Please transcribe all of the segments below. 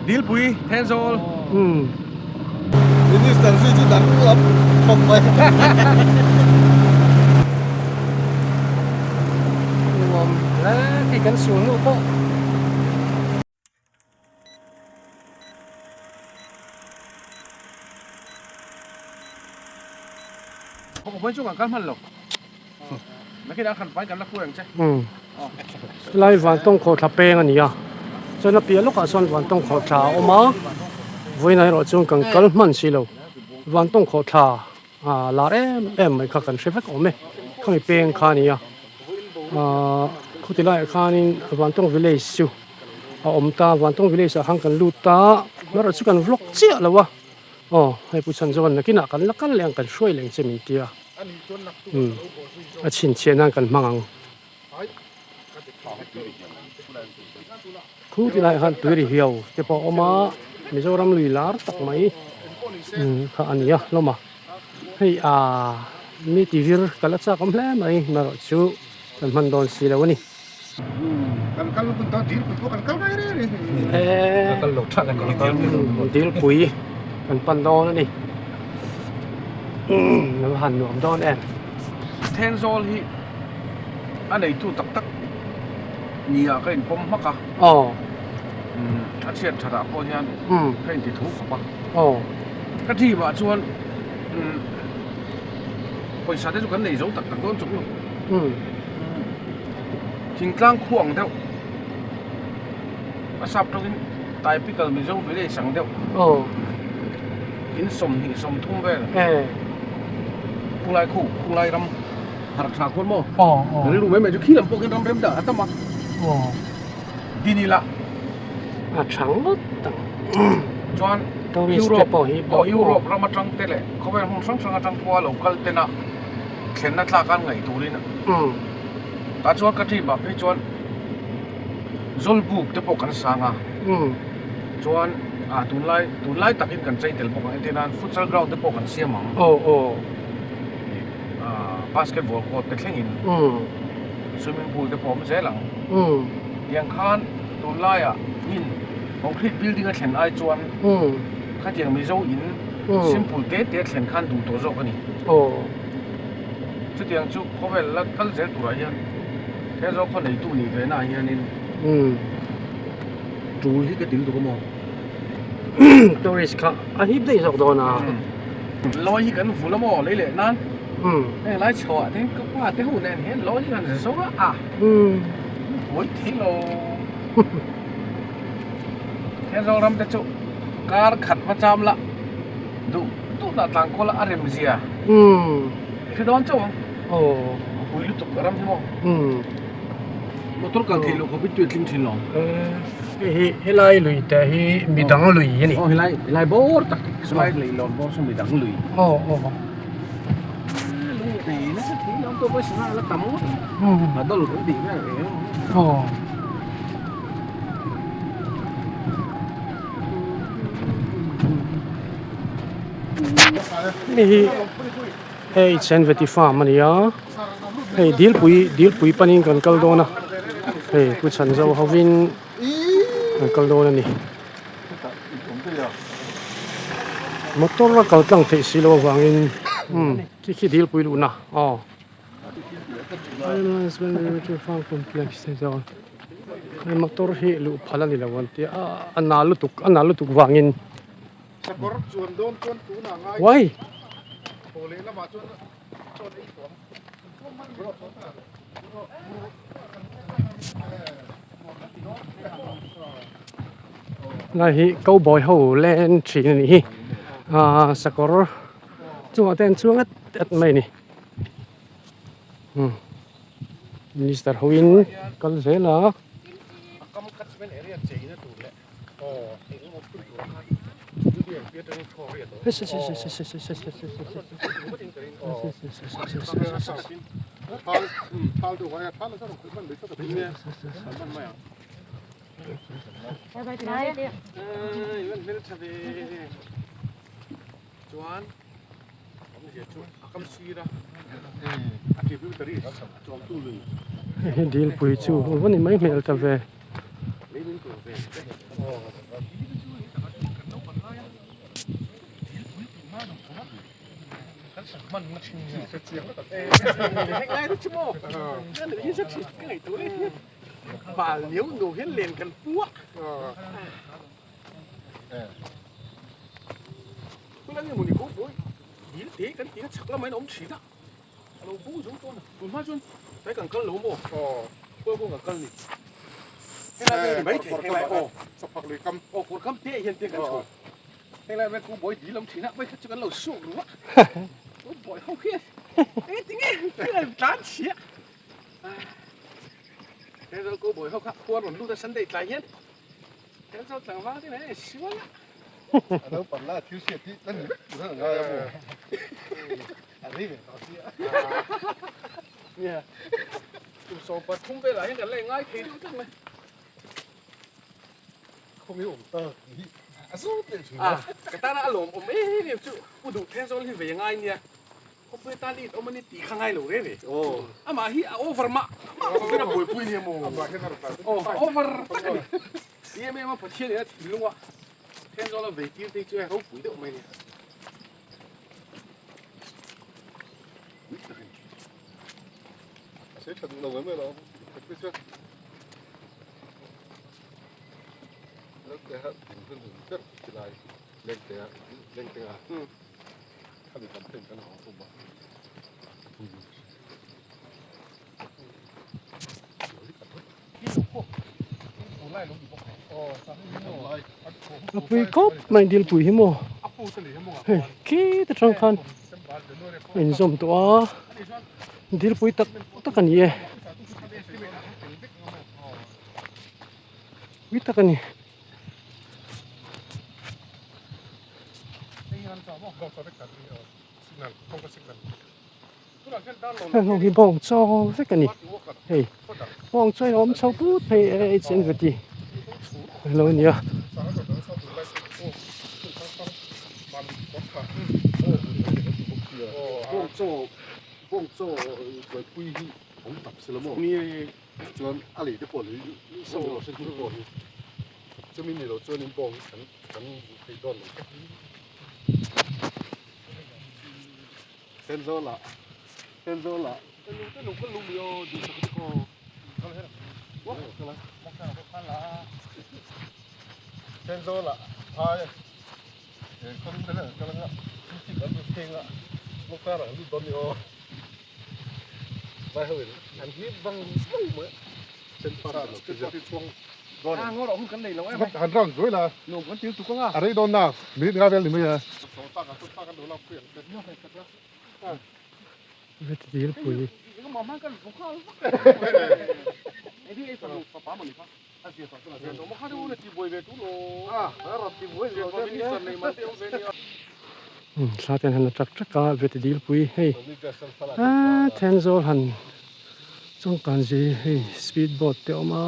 Dilpui Thenzawl. Umm. Minister zui chu dang lam khawp mai. Nuam hle khi kan sul hnu pawh. Helai Vantawng khawhthla peng a ni a, chuan a piah lawkah sawn Vantawng khawhthla a awm a, vawiinah erawh chuan kan kal hman si lo, Vantawng khawhthla ah lar em em mai kha kan hre vek awm e, khami peng kha a ni a, ahh khuti laiah khanin Vantawng village chu a awm ta, Vantawng village ah khan kan lut ta, amaherawhchu chu kan vlog chiah lo a. Aw, hei Pu Chhanzoan nakinah kan la kal leh ang, kan hruai leh ang che min ti a. Umm, a chhinchhiah nan kan hmang ang. Khu ti laiah khan tui ri hiau te pawh a awm a, Mizoram lui lar tak mai umm kha a ni a hlawm a. Hei aa mi ti vir ka la chak awm hle mai, amaherawh chu kan hman dawn si lo a ni. Kan kal hun tawh dilpui pawh kan kal mai reng reng Ka kal lo tha kan ni dilpui kan pan dawn a ni a han nuam dawn em Thenzawl hi a neitu tak tak nia ka inpawm hmak a aw a chhiat that ah pawh hian ka inti thu khawp a aw ka team ah chuan pawisa te chu kan nei zo tak tak dawn chawk lo. Thingtlang khu ang deuh a sap tawkin typical Mizo village ang deuh in 20 30 vel khulai khu khulai ram harh tha khuan maw rilru mai mai chu khi lam pawh khian ram rem dah a tam a din ila a tha ngawt ang chuan Europe aw Europe ram atang te leh khawvel hmun hrang hrang atang pawha lo kal tena thlenna tlak an ngaih turin tah chuan ka team ah phei chuan Zawlbuk te pawh kan sang a chuan ah tunlai tunlai takin kan chei tel bawk ang entir nan futsal ground te pawh kan siam ang ah basketball court te thlengin swimming pool te pawh awm zel ang tiang khan tunlaiah min concrete building a thlen ai chuan khatiang Mizo in simple te te thlen khan duh tawh zawk a ni. Chutiang chu khawvel la kal zel turah hian he zawng khaw neitu nih ve naah hianin tul hi ka til tuk a maw? Tourist kha a hip daih zawk dawn a. Lawi hi kan vul a maw lei leh nan? Heng lai chho ah te ka pa te ho nen hian lawi hi kan zo a. Buai thei lo. He zawng ram te chu kar khat va cham la duh. Tunah tlangkawla a rem zia i hre dawn chauh ang. A pui lutuk a ram hi maw. Motor kal theih loh khawpin tui a tling thin lo. Hei hi helai lui te hi midang lui a ni. Aw helai helai bawr tak helai lei lawn bawr saw midang lui. Aw aw. Lung ei nasa thei lo tawp a sangha la tam ngawt. A dawl kan tih vel eng emaw. Aw. Hei hi hei Chenveti farm a ni a hei dilpui dilpui panin kan kal dawn a hei pu chhanzo hovin an kal dawn a ni motor a kal tlang theih si loh avangin umm khi khi dilpui luhna aw. Hei motor hi luh phal a ni lo an tia a nal lutuk a nal lutuk vangin uai lai hi cowboy ho len thin a nih hi aaa sakawr chungah te an chuang at at mai a ni. Minister hoin kal zel a. Hei hi dilpui chu a va ni mai hmel ta ve. A pui khawp mai dilpui hi maw hei khi te tang khan a inzawm tawh a dilpui tak tak a ni e pui tak a ni. Heng ho hi bawng chaw vek a ni hei bawng chaw in a awm chho put phei h n veti a lo nia. Dilpui thla ten han la tak tak a veti dilpui hei ah Thenzawl han changkan zui hei speed boat te a awm a.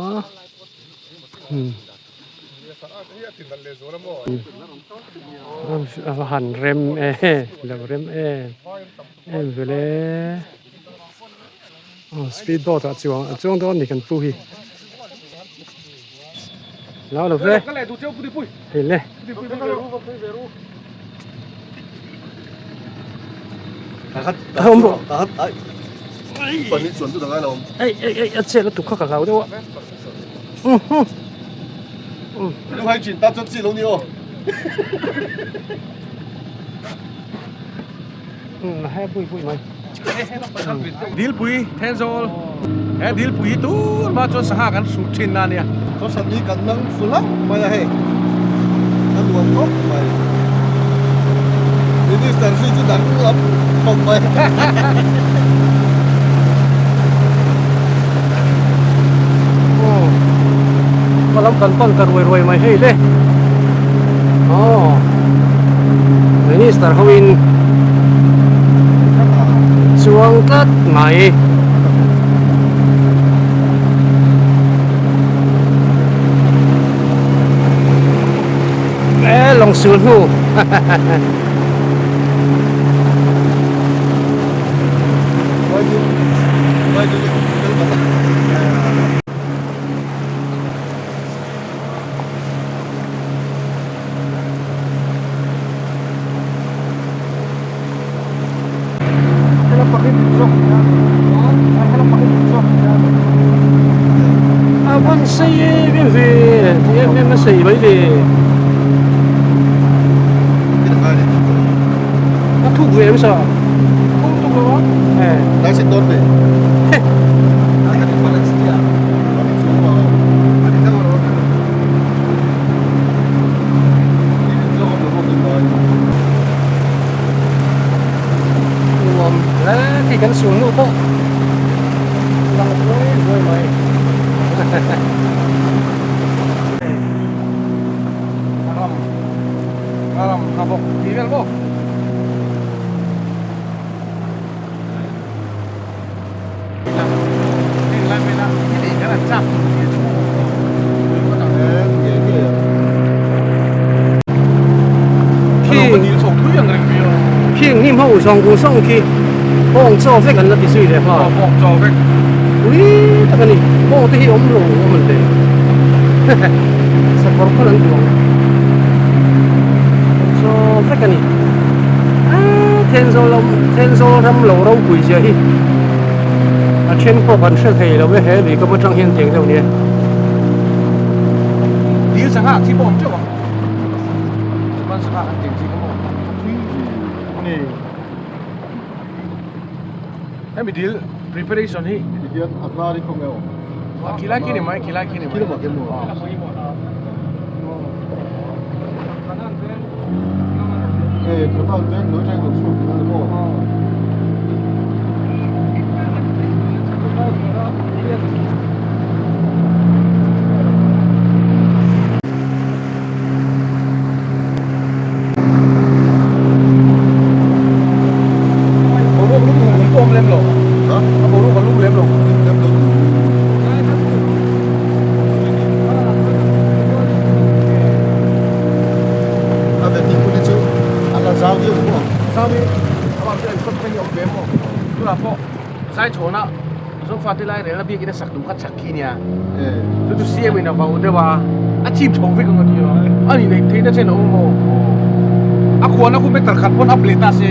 A va han rem e lo rem em em vel e aw speed boat ah chuang a chuang dawn a ni kan pu hi lo lo ve hei le. Ei ei ei a chet lutuk kha ka hlau deuh a. Dilpui Thenzawl he Dilpui hi tur hma chuan sangha kan hruh thin na ania. Khawsat hi kan nang full ang mai a hei a nuam khawp mai Minister hi chu dang lam khawp mai. Aw hmalam kan pan ta ruai ruai mai hei le aw minister ho in chuang tlat mai. E lawng sul hnu em em nasa mai le. A thuk ve em sa? Thuk tuk lo a. Eh. Dai sit dawn ve. Nuam hle khi kan sul hnu pawh lang buai buai mai. Ram ram a bawk tih vel bawk. Khing hnim ho zawng kung sawng khi bawng chaw vek an la ti zui leh nghal. Bawng chaw vek. Ui tak a ni. Bawng te hi awm lo awm an le. Sakawr khawl an duh ang. Chaw vek a ni. Thenzawl lam Thenzawl ram lo ropui zia hi a then pawh kan hre thei lo e he lui kam atang hian tiang deuh nia. Dil sangha chi pawh awm teuh ang. Chuan sangha kan tiang chi kha maw? Ni. Hemi dil preparation hi. Tihian a hnar hi khawnge awm? A khilai khi ni mai, khilai khi ni mai. Khi lamah khian maw? Ee, Kanan veng hnuai atangin rawn chhuak tihna ni maw? Boruak lum lum pawh a awm lem lo. A boruak a lum lem lo. Lem lo. A ve tih hun hi chu a la zau viau maw? Zau hi amah chu engkawt phei hi a awm ve maw? Tunah pawh Zaichhawnah Zofate lai rel a biakin a sak duh kha chak khi nia. Chu chu CM in a vau deuh a, a chim chho vek ang a ti a, a ni neih theihna chen a awm maw? A khuan a khu meter khat pawn up leh ta se,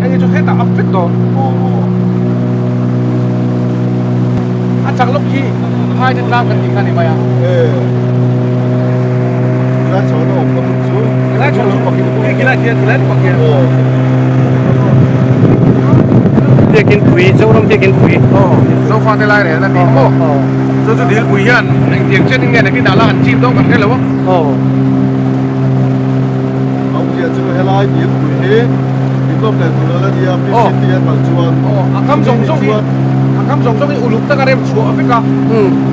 hei hi chu hetah up vek dawn. A chak lawk khi phai te tlang kan tih kha ni mai a. Biakin pui Zoram biakin pui Zofa te lai rel a ni maw chu chu dilpui hian engtiang chen in nge nakin ah la an chim dawn kan hre lo a. Awmzia chu helai dilpui hi develop leh tur ala nia PCT a kal chuan a kam zawng zawng hi a kam zawng zawng hi uluk taka rem chhuah vek a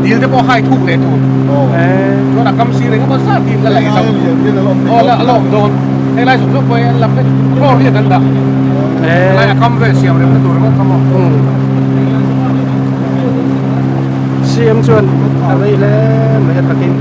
dil te pawh hai thuk leh tur chuan a kam sir engemaw zat hi la laih zo aw la awm dawn helai zawng zawng pawh hi an lam vek floor hi an dah helai a kam vel siam remna tur ringawt kha maw CM chuan a rei hle mai a takin.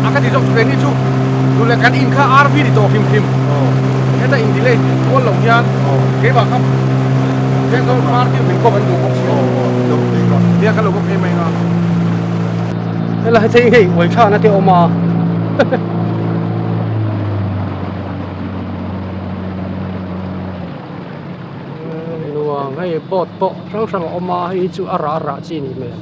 A ka ti zawk chu keini chu duh leh kan in kha RV ni tawh hrim hrim heta in delay kual lo hian keimah kha Bengal party min kawp an duh bawk si nia ka lo va phei mai nga. Helai thei hei uai tha na te awm a. Nuam hei boat pawh hrang hrang a awm a hei hi chu a rah rah chi a nih hmel.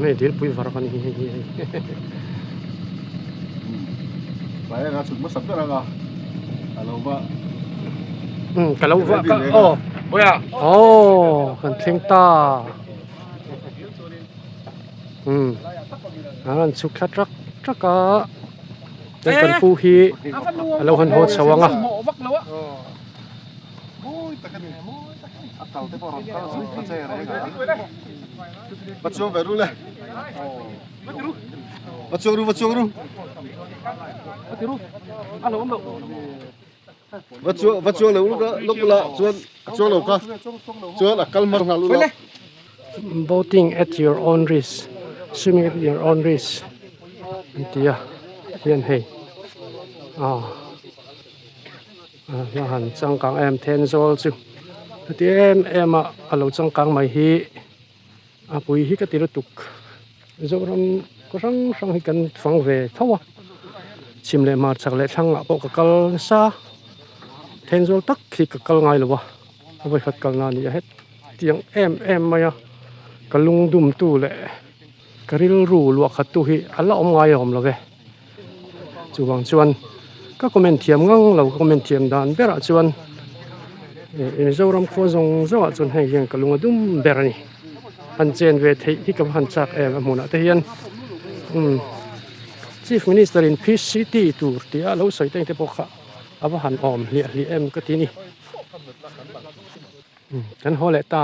Hei dilpui var a ni hi hei hi. Ka lo va ka aw aw kan thleng ta umm an rawn chhuk thla trak trak a. Hei kan pu hi a lo han haw chho ang a. Va chuang ru va chuang ru. Va chuang va chuang lo lawk ula chuan a chuang lo kha chuan a kal mar nghal ula. Boating at your own risk, swimming at your own risk an ti a hian hei ah a han changkang em Thenzawl chu heti em em a a lo changkang mai hi. A pui hi ka ti lutuk Mizoram khaw hrang hrang hi kan fang ve tho a chhim leh hmar chhak leh thlangah pawh ka kal nasa Thenzawl tak hi ka kal ngai lo a a vawikhat kalna a ni a hetiang em em mai a ka lungdum tu leh ka rilru luah khat tu hi a la awm ngai awm lo ve chuvang chuan ka comment thiam ngang lo ka comment thiam dan berah chuan Mizoram khua zawng zawngah chuan hei hian ka lung a dum ber a ni han chen ve theih hi ka va han chak em a hmunah te hian umm chief minister in peace city tur tih a lo sawi te pawh kha a va han awm hliah hliah em ka ti a ni kan haw leh ta.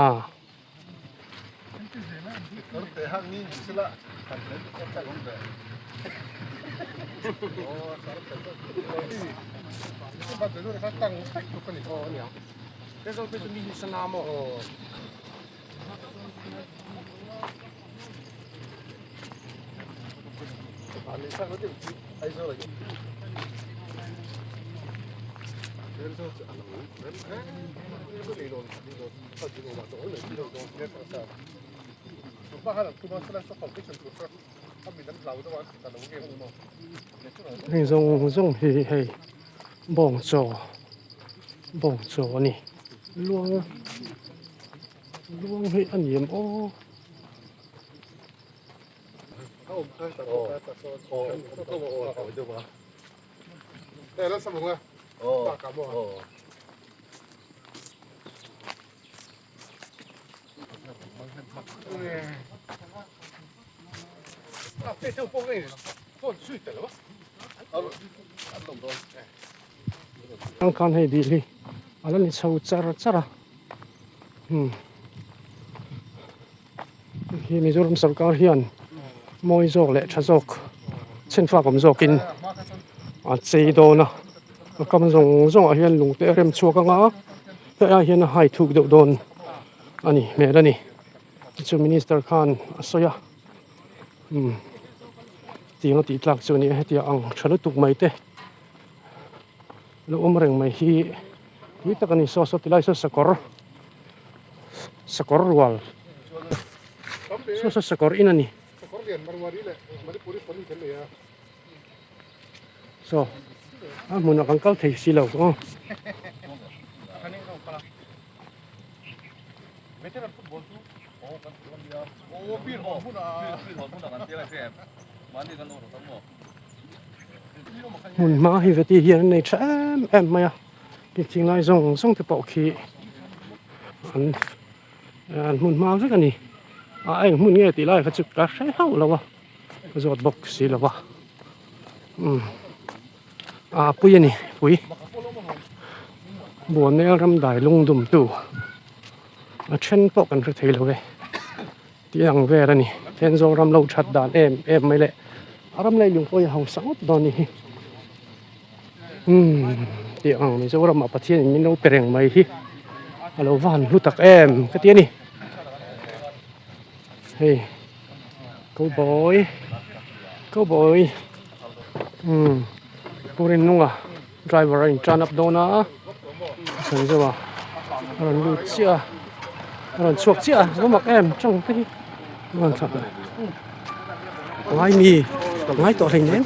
Hei zawng zawng hi hei bawng chaw bawng chaw a ni luang luang hi a ni em aw. Ang khan hei dil hi a la ni chho char char a umm hi Mizoram sarkar hian mawi zawk leh tha zawk chhenfak awm zawkin a chei dawn a a kam zawng zawngah hian lung te a rem chhuak ang a hei ai hian a hai thuk deuh dawn a ni hmel a ni chu minister khan a sawi a umm tiang a tih tlak chu a ni a hetiang ang tha lutuk mai te lo awm reng mai hi tui tak a ni saw saw ti lai saw sakawr sakawr rual saw saw sakawr in a ni. Saw a hmunah kan kal thei si lo aw. Hmun hma hi veti hian an nei tha em em mai a thing lai zawng zawng te pawh khi an an hmun hma vek a ni a eng hmun nge tih lai kha chu ka hre hauh lo a. Ka zawt bawk si lo va umm ah pui a ni pui Buanel ram dai lung dum tu a then pawh kan hre thei lo e tih ang vel a ni Thenzawl ram lo that dan em em mai leh a ram lei lung pawh hi a hausa ngawt dawn a ni hi umm tih ang Mizoram ah Pathian in min lo pe reng mai hi a lo va han hlu tak em ka ti a ni hei. Cowboy cowboy umm pu Rinnunga driver a in turn up dawn a sawn zeuh a a rawn lut chiah a a rawn chhuak chiah a va mak em tawng te hi a rawn chhuak leh ngai mi ngai tawh hleinem.